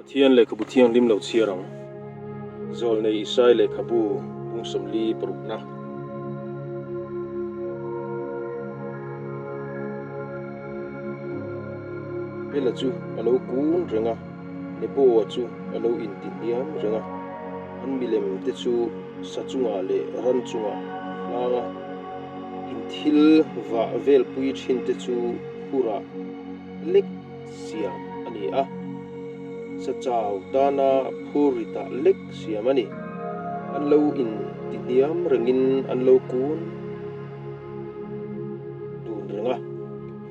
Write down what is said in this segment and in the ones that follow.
Pathian lehkhabu thianghlim lo chhiar ang. Zawlnei Isai lehkhabu bung 40 parukna. Bela chu a lo kun reng a, Nebo-a chu a lo inti hniam reng a. An milem te chu sa chungah leh ran chungah hlang a, inthil vah velpui thin te chu phurah lek siam a ni a, sa chau tana phur ritah lek siam a ni. An lo inti hniam rengin an lo kun dun reng a,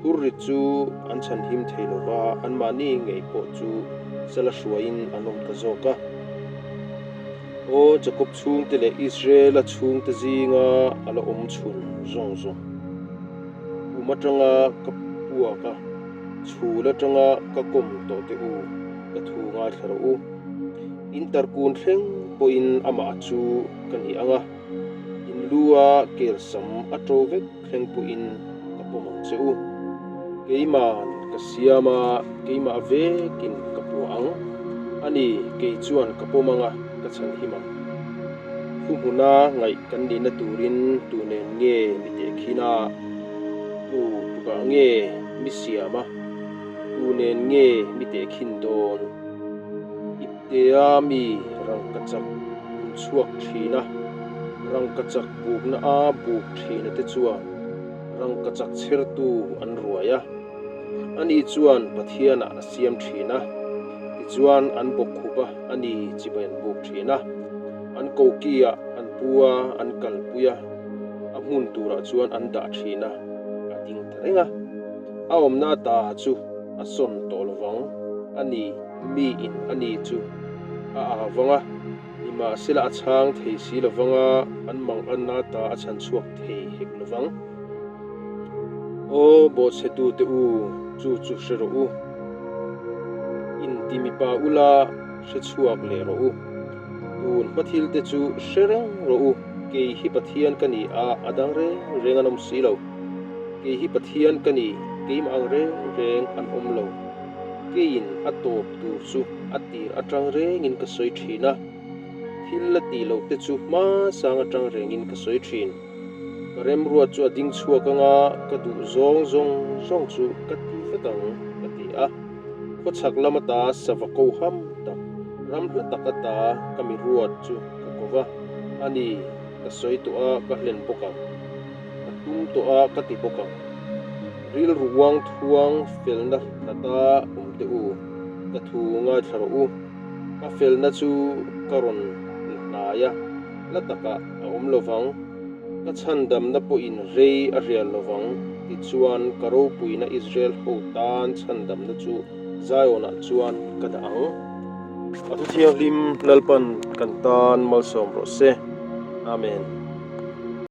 phur rit chu an chhanhim thei lo va, anmahni ngei pawh chu sala hruaiin an awm ta zawk a. Aw Jakob chhungte leh Israela chhungte zinga a la awm chhun zawng zawng. Kum atanga ka puak a, chhul atanga ka kawm tawh teh u, ka thu ngaithla rawh u. In tarkun thleng pawhin amah chu ka ni ang a, in lu a kelsam a to vek thleng pawhin ka pawm ang che u. Keiman ka siam a, keimah vekin ka puah ang. A ni, kei chuan ka pawm ang a, ka chhanhim ang. Thuhmuna ngaih kan nihna turin tu nen nge mi tehkhin a, tu tukah nge mi siam a, tu nen nge mi tehkhin dawn? Iptea mi rangkachak bun chhuak thin a, rangkachak bukna a buk thina te chuan rangkachak chhertu an ruai a. Ani chuan Pathianah a siam thin a, tichuan an bawkkhup a, ani chibai an buk thin a. An koki-ah an pu a, an kalpui a, a hmun turah chuan an dah thin a, a ding ta reng a. A awmna ata chu a sawn tawh lovang, ani miin ani chu a avang a, nimahsela a chhang thei si lovang a, an manganna ata a chhan chhuak thei hek lovang. Aw bawhchhetute u, chu chu hre rawh u. Inti mipa ula hre chhuak leh rawh u. Tun hma thil te chu hre reng rawh u, kei hi Pathian ka ni a, a dang reng reng an awm si lo. Kei hi Pathian ka ni, keimah ang reng reng an awm lo. Keiin a tawp tur chu a tir atang rengin ka sawi thin a, thil la tih loh te chu hmasang atang rengin ka sawi thin. Ka remruat chu a ding chhuak ang a, ka duh zawng zawng zawng chu ka ti vek ang, ka ti a. Khawchhak lam ata sava ko ham tak, ram hla tak ata ka mi ruat chu ka ko va, a ni, ka sawi tawh a, ka hlen bawk ang. Ka tum tawh a, ka ti bawk ang. Rilru uang thuang felna hlata awm teh u, ka thu ngaithla rawh u. Ka felna chu ka rawn la hnai a, hla takah a awm lovang. Ka chhandamna pawhin rei a rial lovang, tichuan ka ropuina Israel ho tan chhandamna chu Zion-ah chuan ka dah ang. A thu thianghlim Lalpan kan tan malsawm rawh se. Amen.